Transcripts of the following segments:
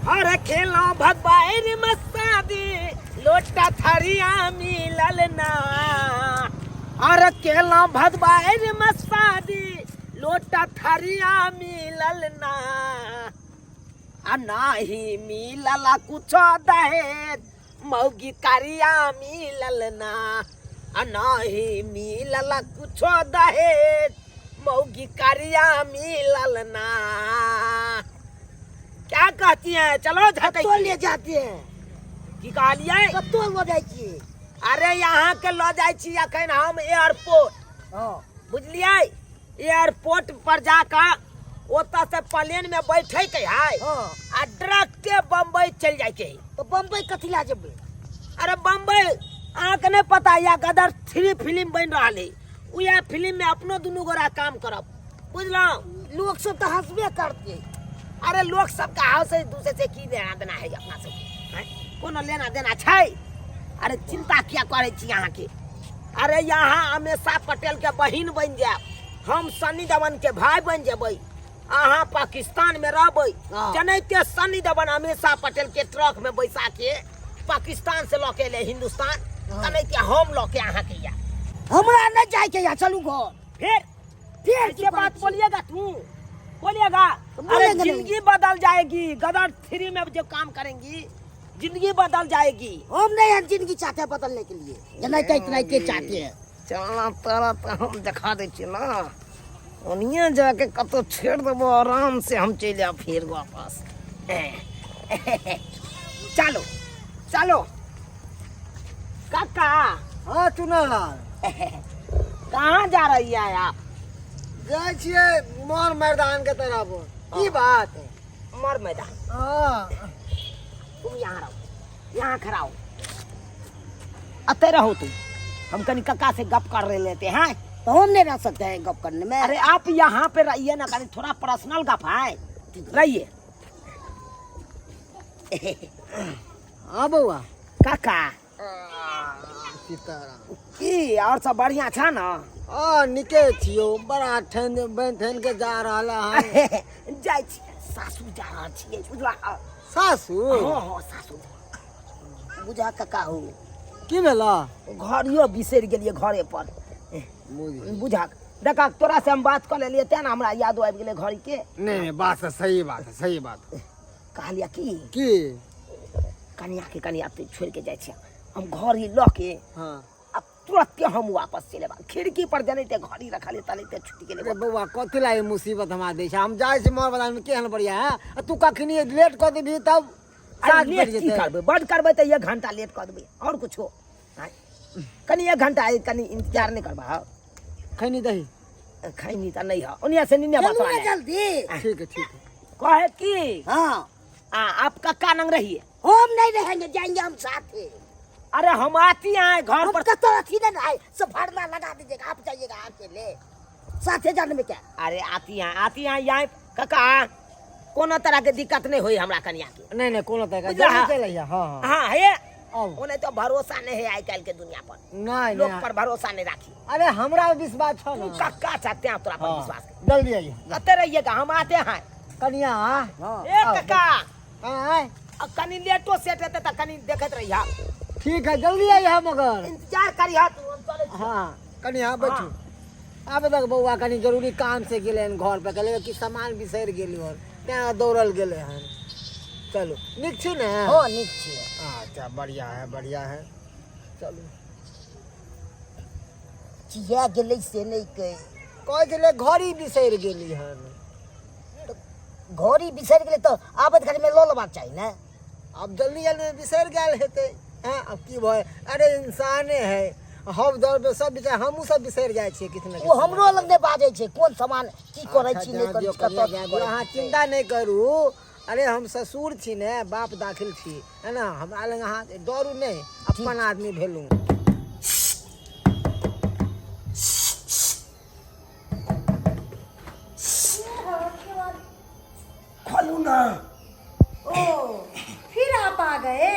अरे खेलौं भगवान मसादी लोटा थरिया मिलल ना। अरे खेलौं भगवान मसादी लोटा थरिया मिलल ना। आ नाही मिलल कुछो दहेज मौगी करिया मिलल ना। आ नाही मिलल कुछो दहेज मौगी करिया मिलल ना। क्या कहती हैं? चलो झटक कत्तो ले जाते हैं। की कहलियै? कत्तो लऽ जाइ छियै? अरे यहाँ के लऽ जाइ छी अखन हम एयरपोर्ट। हाँ। बुझलियै? एयरपोर्ट पर जाकऽ ओतऽ से प्लेन में बैठे के है। हाँ। आ डायरेक्टे बम्बई चलि जाय के है। तऽ बम्बई कथी लए जेबै? अरे बम्बई अहाँके नहि पता या गदर 3 फिल्म बनि रहल है, उएह फिल्म में अपनो दुनू गोरा काम करब, बुझलहुँ? लोक सब तऽ हंसबे करतै। अरे लोक सबके हंसै दूसरे से की लेना देना है अपना सबके, हैं? कोनो लेना देना छै? अरे चिंता किया करै छी अहाँके? अरे यहाँ अमेशा पटेल के बहिन बनि जायब, हम सनी धवन के भाई बनि जेबै, अहाँ पाकिस्तान में रहबै। हाँ। जनाहिते सनी धवन अमेशा पटेल के ट्रक में बैसा के पाकिस्तान से लऽ के एलै हिंदुस्तान, हाँ। तनाहिते हम लऽ के अहाँके आयब। हमरा नहि जायके यऽ, चलू घर। फिर फिर ऐसे की बात करै छी? बोलिएगा तू, बोलिएगा? तो अरे बोलेंगे नहीं। जिंदगी बदल जाएगी, गदर 3 में जो काम करेंगी जिंदगी बदल जाएगी। हम नहीं हम जिंदगी चाहते हैं बदलने के लिए, ये नहीं तो इतना के चाहते हैं। चलना तारा तो हम दिखा दे छी ना, ओनिए जाके कतो छेड़ देबो, आराम से हम चलि आब फिर वापस। चलो चलो काका। हाँ चुनालाल। कहाँ जा रही है आप? जाइ छियै मर मैदान के तरफ। की बात? मर मैदान। हाँ। तुम यहाँ रहो, यहाँ खड़ा हो, अते रहो तुम, हम कनी कक्का से गप कर लेते हैं। तो हम नहीं रह सकते हैं गप करने में। अरे आप यहाँ पे रहिए ना, कनी थोड़ा पर्सनल गप है, रहिए। हाँ बउआ। काका। सीताराम। की और सब बढ़िया छा ना? आ निके छियो, बड़ा ठंड बन ठन के जा रहल है। जाइ छी सासू जा रहल छियै, बुझला? सासू? हाँ हाँ सासू। बुझा काका हो। की भेला? घरियो बिसरि गेलियै घरे पर। बुझ। बुझा देखा तोरा से हम बात कऽ लेलियै तें ने हमरा याद आबि गेलै घड़ी के। नहीं नहीं बात है, सही बात है, सही बात है। कहलियै की? की? कनिया के कनिया तू छोड़ के जाइ छियै, हम घड़ी लऽ के हाँ। अब तुरंत हम वापस चलि एबै। खिड़की पर जनैते घड़ी रखल है तनैते छुटि गेलै। अरे बौआ कथी ला ई मुसीबत हमरा दै छै? हम जाइ छी मोर बाजार में केहन बढ़िया है, आ तू कखनी लेट कऽ देबही तब अरे साँझ लेट पड़ि की जेतै। करबै? बड करबै तऽ 1 घंटा लेट कऽ देबै और कुछो। आँय, कनि 1 घंटा कनि इंतजार नहि करबा? खैनी दही? खैनी तऽ नहि है, ओनिया से निन्ने चलू बतवा ना ले। जल्दी। ठीक है ठीक है। कहे की? हाँ। आ आप कक्का नंग रहिए। हम नहीं रहेंगे, जाएंगे हम साथ ही। अरे हम आती हैं घर हम पर। कतो अथी नहीं आए, सब भरना लगा दीजिएगा, आप जाइएगा अकेले, साथे जाने में क्या? अरे आती हैं, आती हैं यहाँ कक्का, कोनो तरह के दिक्कत नहीं होई हमरा कनिया के। नहीं नहीं कोनो तरह के। बुझला? जल्दी चल अइहा, हाँ, हाँ। हाँ, हे। आओ। ओने तो भरोसा नहीं है आइ काल्हि के दुनिया पर। नहीं, लोग नहीं। पर भरोसा नहीं राखी। अरे हमरा विश्वास छो ना। तू कक्का चाहते हैं तोरा पर हाँ। विश्वास। जल्दी आइए। आते रहिएगा, हम आते हैं। कनिया, हाँ। ए आओ, कक्का। हाँ, आए। अब कनी लेटो सेट हेतै त कनी देखैत रहिया। ठीक है, जल्दी आइए मगर। इंतजार करिहा तू, हम चलै छी। हाँ, कनिया बैठू। हाँ। आब तक बौआ कनी जरूरी काम से गेलै हन घर पर, कहले कि सामान बिसरि गेली हन, तें दौड़ल गेलै हन। चलू नीक छी ने? हाँ नीक छी। अच्छा बढ़िया है, बढ़िया है। चलू। चिया गेलै से नहि कहै। कहै छलै घड़ी बिसरि गेली हन। घड़ी बिसरि गेलै तऽ आबैत घड़ी में लऽ लेबाक चाही ने। आब जल्दी जल्दी बिसरि गेल हेतै। हैं, अब की भऽ, अरे इंसाने है, हम दौड़ पे सब बिसरि, हमहूँ सब बिसरि जाइ छियै किछु ने ओ किछु। हमरो लग नहि बाजै छै, कोन सामान की करै अच्छा, छी नहि जाए करै दियौ, छी, कनिया, कतऽ जाए की दियौ। करै अहाँ छी। चिन्ता नहि करू। अरे हम ससुर छी ने, बाप दाखिल छी, है ना? हमरा लग अहाँ डरू नहि, अपन आदमी भेलहुँ। खोलू ना। ओ फिर आप आ गए?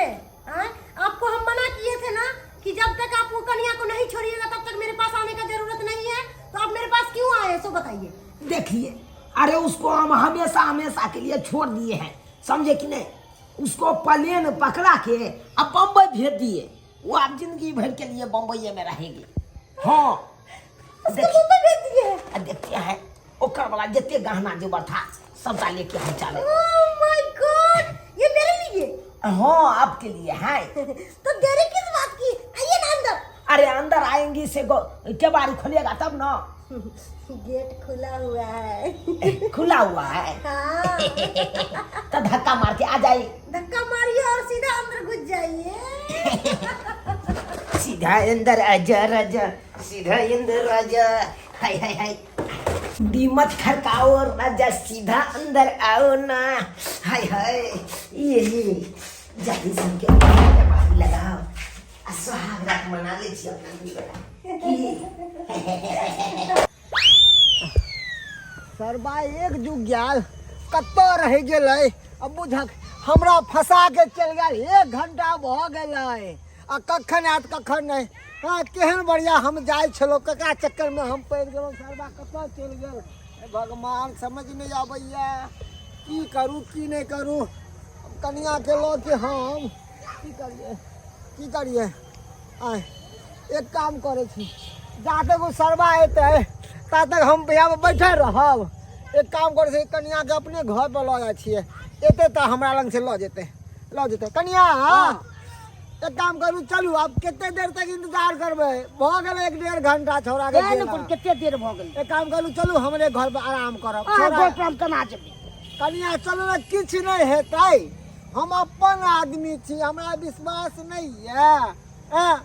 हाँ? आपको हम मना किए थे ना कि जब तक आप वो कन्या को नहीं छोड़िएगा तब तक मेरे पास आने का जरूरत नहीं है, तो आप मेरे पास क्यों आए सो बताइए। देखिए, अरे उसको हम हमेशा हमेशा के लिए छोड़ दिए हैं, समझे कि नहीं? उसको प्लेन पकड़ा के अब बम्बई भेज दिए। वो अब जिंदगी भर के लिए बम्बई में रहेगी। हाँ, उसको मुंबई भेज दिए। आ देखते हैं ओकर वाला जते गहना जेवर था सबटा लेके हम चले। ओह my God, ये मेरे लिए? हाँ, आपके लिए है। तो देरी किस बात की, आइए ना अंदर। अरे अंदर आएंगी से केबाड़ी खोलिएगा तब ना। गेट खुला हुआ है। खुला हुआ है? हाँ। तो धक्का मार के आ जाए। धक्का मारिए और सीधा अंदर घुस जाइए। सीधा अंदर आजा राजा, सीधा अंदर आजा। हाय हाय हाय, मत खड़काओ राजा, सीधा अंदर आओ ना। हाय हाय, ये जल्दी सुन के बाबू लगाओ आ सुहाग रात मना ले छी अपना दुई गोटा की। सरबा एक जुग गेल, कतऽ रहि गेलै अब बुझक, हमरा फंसा के चलि गेल। एक घंटा भऽ गेलै आ कखन आयत कखन नहि। हँ, केहन बढ़िआँ हम जाइ छलहुँ, ककरा चक्करमे हम पड़ि गेलहुँ। सरबा कतऽ चलि गेल? हे भगवान, समझ नहि आबैए की करू की नहि करू। कनिआँके लऽ के हम की करियै की करियै? आँय, एक काम करै छी, जा तक ओ सरबा एतै ता तक हम भैया बैठल रहब। एक काम करै छी, कनिआँके अपने घर पर लऽ जाइ छियै, एतै तऽ हमरा लग से लऽ जेतै, लऽ जेतै। कनिआँ, एक काम करू, चलू आब। कते देर तक इंतजार करबै? भऽ गेलै एक डेढ़ घंटा छौड़ा के ने गेला। कते देर भऽ गेलै? एक काम करू, चलू हमरे घर पर आराम करब। अहाँ छौड़ा घर पर हम केना जेबै? कनिया, चलू ने, किछु नहि हेतै। हम अपन आदमी छी, हमरा विश्वास नहि यऽ? एँ,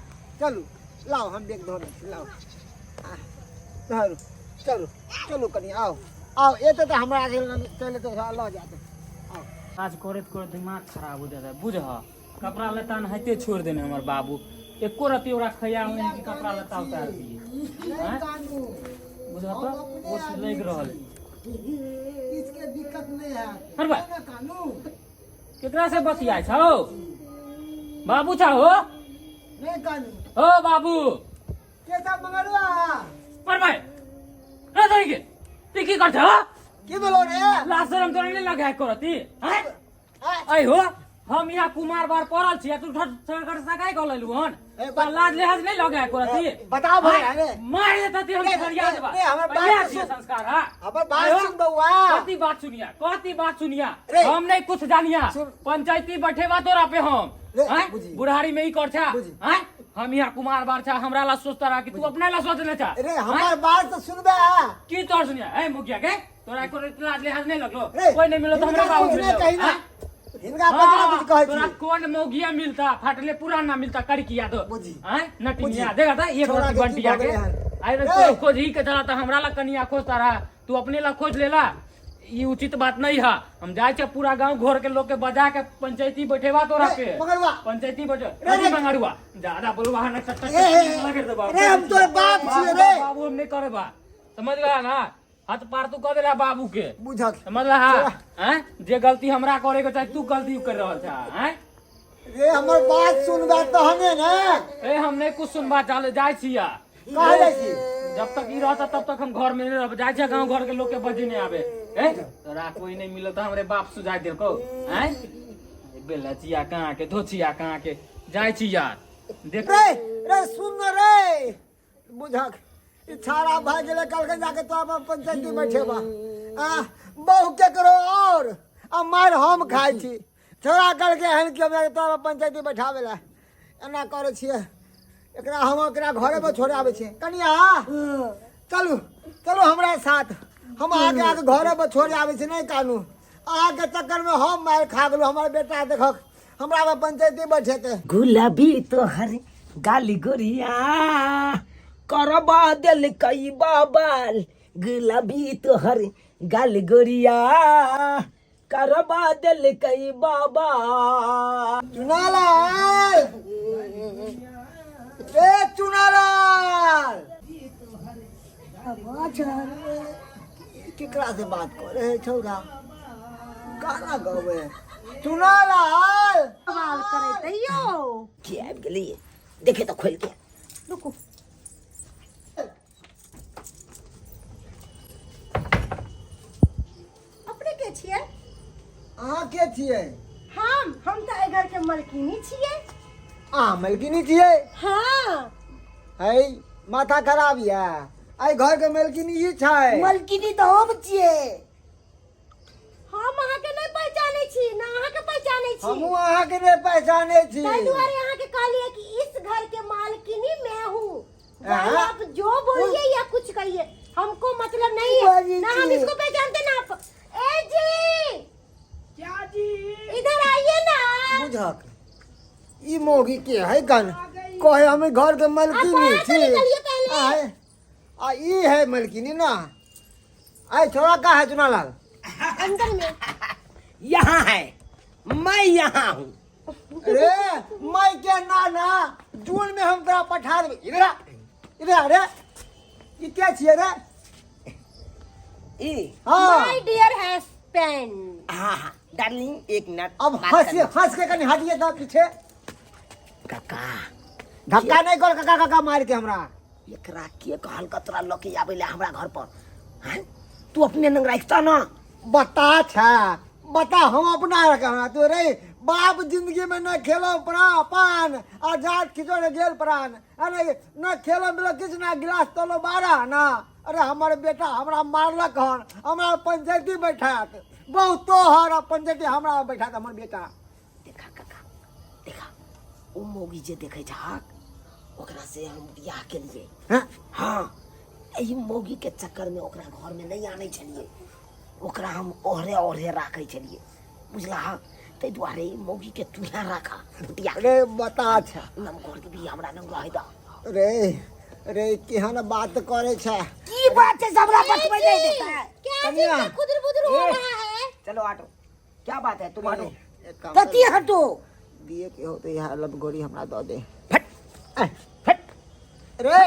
चलू, लाउ, हम बैग धोने छी, लाउ। आ, धरू, चलू चलू कनि, आउ आउ। एतै तऽ हमरा चलि एतै, लऽ जायत, आउ। काज करैत करैत दिमाग खराब हो जाता है, बुझह। कपड़ा लत्ता नहाइते छोड़ि देने हमर बाबू, एको रत्ती ओकरा खयाल नहि कि कपड़ा लत्ता उतारि दिए। नहि कानू। बुझह हम तऽ अपने ओस आदमी लागि रहल छी। किछुके दिक्कत नहि हैत। हर बा। नहि कानू। केकरा से बतियाइ छौ? बाबू छौ हो? नहि कानू। ओ बाबू। के सब मंगरुआ? पर भाई रे तोरी के ती की कर छौ? की भेलो रे? लाज शरम तोरा नहि लगाय करती हैं? आँय? ऐ हो, हम यहाँ कुमार बार पड़ल छी आ तू ठट ठट सगाई कऽ लेलु हन। ए, तो लाज लिहाज नहीं लगे करती? बताओ भाई, अरे। मार देता हम नहीं, सरिया नहीं, देबा। नहीं, हमर बात इएह तो छियै सुन। संस्कार। हाँ, हमर बात आयो। सुन बौआ। कथी बात सुनिया, कथी बात सुनिया? रे। हम नहीं कुछ जानिया। सुन। पंचायती बैठेबा तोरा पे हम? रे, हैं? बुझी। बुढ़ारी में ई कर छा? बुझी। हैं? हम यहाँ कुमार बार छा, हमरा ला सोचता रहा कि तू अपने ला सोचने छा? रे, हैं? हमर बात तो सुनबे। की तोर सुनिया? ए मुखिया के तोरा एको लाज लिहाज नहीं लगलो? रे, कोई नहीं मिलो तो हमरा हिनका बाबू कुछ नहीं मिलो। कही ना। हैं? हिनका कतना कुछ कहै तोरा छी। कौन मौगिया मिलता, फाटले पुराना मिलता कड़किया तो बुझी। हैं नटिनिया देखा था एक छोड़ा रत्ती के की बंटिया भऽ के गेलै हन? अरे रे। तो खोज ही के चला था, हमरा ला कनिया खोजता रहा, तू अपने ला खोज लेला, ई उचित बात नहीं है। हम जाए छे पूरा गांव घर के लोग के बजा के पंचायती बैठेबा तोरा रे, पे। मंगरुआ। पंचायती बैठे। रे, अरे रे। मंगरुआ ज्यादा बोलबा ना, टट टट ए, ए, लगे देबा। रे, हम तोर बाप छियै रे। बाबू हम नहीं करबा, समझ गया ना? हाथ पार तू कह देला बाबू के। बुझक। समझला? हाँ हैं? जे गलती हमरा करे के चाही तू गलती कर रहल छा, हैं? रे, हमर बात सुनबे तहने ने। ए, हम नहीं कुछ सुनबा, चल जाय छिया। कहाँ जाइ छी? जब तक ई रहता तब तक हम घर में नहीं रहब। जाय छिया गांव घर के लोग के बजे नहीं आवे। ए तोरा कोई नहीं मिलो तो हमरे बाप सुझाय देलको। हैं, बेलचिया कहाँ के, धोचिया कहाँ के, जाय छी यार देख। रे रे, सुन न रे, बुझक, ई छाड़ा भए गेलै। कहलकै जाके तो अपन पंचायती बैठेबा आ बहु केकरो और आ मारि हम खाइ छी। छौड़ा कहलकै एहन कि हमरा तो पंचायती बैठाबै लए एना करै छियै। एकरा हम एकरा घरे पर छोड़े आबै छियै। कनिया, चलू चलू हमरा साथ, हम अहाँके आके घरे पर छोड़े आबै छी। नहि कानू, अहाँके चक्करमे हम मारि खा गेलहुँ। हमर बेटा देखक हमरा पर पंचायती बैठेतै। गुलाबी तोहर गाली गोरिया करबा दिल कई बाबाल, गुलाबी तोहर गाल गोरिया करबा दिल कई बाबा। चुनालाल रे, चुनालाल, केकरा से बात करे है छौड़ा? गाना गवे है चुनालाल। सवाल करे तैयो। के आबि गेलै? देखे तऽ खोलि के। रुकू। अपने के छियै? अहाँ के छियै? हम मलकिनी छियै। अहाँ मलकिनी छियै? हाँ। है माथा खराब यऽ, एहि घर के मलकिनी ई छै। मलकिनी तऽ हम छियै। हम अहाँके नहि पहचानै छी ना अहाँके पहचानै छी। हमहूँ अहाँके नहि पहचानै छी। ताहि दुआरे अहाँके कहलियै कि इस घर के मालकिनी मैं हूँ। चाहे हाँ। आप जो बोलिए या कुछ कहिए, हमको मतलब नहीं है बाजी ना, हम जी। इसको पहचानते ना आप। ए जी क्या जी? इधर आइए ना। बुझक ई मौगी के है कन कहे हम घर के मलकिनी आप बाहर छी। तो निकलिए पहले। आय, आ ई है मलकिनी ना। आय छोड़ा का है चुनालाल? अंदर में यहाँ है, मैं यहाँ हूँ। रे मैं के ना ना जून में हम तोरा पठा देबै। इधर आ, इधर आ रे, ई के छियै रे? ई हाँ। माय डियर हस्बैंड। हाँ हाँ डार्लिंग, एक मिनट अब बात हंस करनी। हंस के कनी हटिए तऽ पीछे। काका धक्का नहीं कर काका काका मार के हमरा। एकरा के कहल का तोरा लऽ के आबै ले हमरा घर पर? हैं? तू अपने नंग राखता ना। बता छा बता, हम अपना रखा तू रे बाप जिंदगी में न खेलो प्रा पान आजाद खिचोड़े गेल प्राण। अरे न खेलो मिलो किछु ना गिलास तोलो बारह ना। अरे हमर बेटा हमरा मारलक हन, हमरा पंचायती बैठात बहुत तोहर आ पंचायती हमरा बैठात हमर बेटा। देखा काका देखा, ओ मौगी जे देखै छहक ओकरा से हम बियाह केलिए। हाँ? हाँ, एहि मौगी के चक्कर में ओकरा घर में नहीं आनै छलिए, ओकरा हम ओहरे ओहरे राखै छलिए, बुझला? ताहि दुआरे ई मौगी के तू राखा भुटिया। रे बता छा नम घर के भी हमरा नंग रहै द। रे रे केहन बात करे छे? की बात है, हमरा बतबै नहीं देता है। क्या चीज कन्या। का खुदर बुदर हो रहा है? चलो हटो, क्या बात है, तुम हटो। एक काम कथी हटो? दिए के होते यहाँ लब गोरी हमरा दऽ दे। फट फट। रे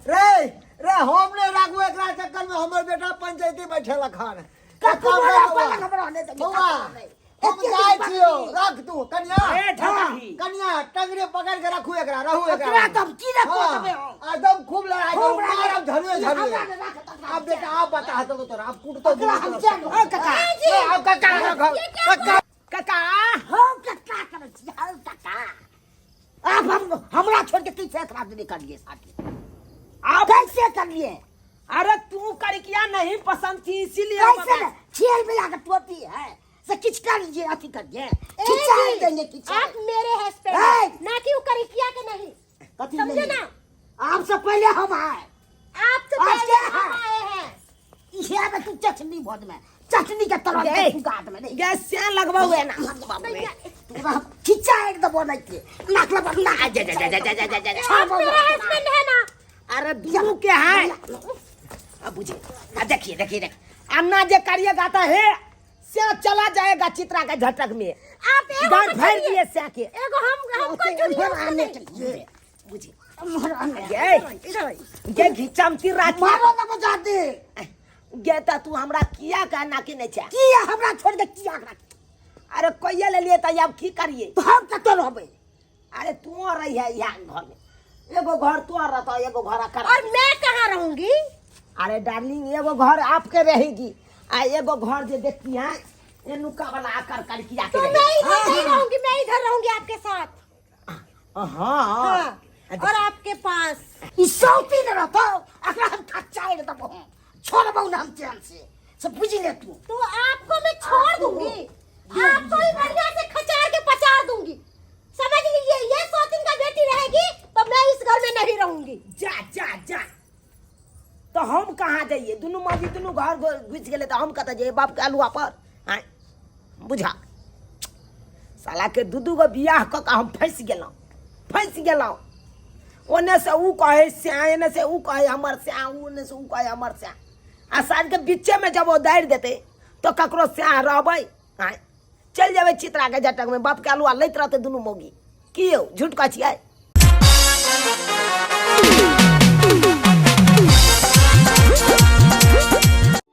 रे रे हम नहीं राखू एकरा चक्कर में, हमर बेटा पंचायती बैठेलक हन। एक काम कर बौआ। बौआ, हम जाइ छियौ, रख तू कन्या। ए, ढाही। कन्या टंगरे पकड़ के रखू एकरा, रहू एकरा। एकरा तऽ हम की रखू हाँ, देबै हम? एकदम खूब लड़ाई करू, खूब लड़ाई। मारब झरुए झरुए। हमरा ने राख तकरा। अब बेटा आप बता दो तोरा, अब कूटतो ओकरा हम दुनू जान तरफ। ओ काका। ए, अब काका रखो, काका। काका हम काका करै छी, हम काका। आप हम हमरा छोड़ के कैसे एकरा आदमी करिए शादी? आप कैसे करिए? अरे तू करकिया नहीं पसंद थी इसीलिए हम कैसे ने? खेल में लाके टोपी है से किछ कर लीजिए, अथी करिए, ए खिंचा जी, देंगे, खिंचा। आप मेरे हस्बैंड ए! हैं, ना कि वो करिकिया के नहीं। कथी समझे नहीं? ना? आपसे पहले हम आए। आपसे आप पहले क्या हम हैं? आए हैं। इहे में तू चटनी भोज में चटनी के तरह गए। के फुका दे नहीं। गैस से लगवा हुए ना बाप रे। तू खिंचा एक दबो नहीं के नाक लबा ना। जा जा जा जा जा जा जा जा। आप मेरा हस्बैंड है ना? अरे दोनों के हैं। अब बुझे, आ देखिए देखिए देख, अन्ना जे करिएगा तो है से चला जाएगा चित्रा के झटक में। आप एगो गाड़ मत फेर करिए। दिए से के एगो हम हमको चुनिए, उसको नहीं। बुझे गे गे घिचमती राखी मारो ना बजा दे। गे त तू हमरा किया कहना कि नहीं छे? किया हमरा छोड़ दे, किया हमरा? अरे कहिया ले लिए त अब की करिए? तो हम कतौ रहबै? अरे तू रही है यहाँ घर में, एगो घर तू रहता, एगो घर कर। और मैं कहाँ रहूंगी? अरे डार्लिंग, एगो घर आपके रहेगी आ एगो घर जे देखती है ये नुका वाला आकर कर किया तो के मैं रहेगी। इधर नहीं रहूंगी, मैं इधर रहूंगी आपके साथ। हाँ हाँ, और आपके पास। ई सौती न रहतौ, एकरा हम खच्चा देबो, छोड़बौ ना हम चैन से, से बुझि ले तू। तो आपको मैं छोड़ दूंगी, आपको ही बढ़िया से खचार के पचार दूंगी, समझ लीजिए। ये सौतीन का बेटी रहेगी तो मैं इस घर में नहीं रहूंगी। जा जा जा, तो हम कहाँ जाइए? दुनू मौगी दुनू घर घुस गेले तो हम कतऽ जाइए बाप के अलुआ पर? आँय बुझा, साला के दू दू गो बियाह कऽ के हम फँसि गेलहुँ, फँसि गेलहुँ। ओने से ऊ कहे स्या, एने से ऊ कहे हमर स्या, ओने से ऊ कहे हमर स्या, आ साल के बीचे में जब ओ दारि देतै तो ककरो स्या रहबै? आँय चलि जेबै चित्रा के झटक में, बाप के अलुआ लैत रहतै दुनू मौगी। की यौ झूठ कहै छियै?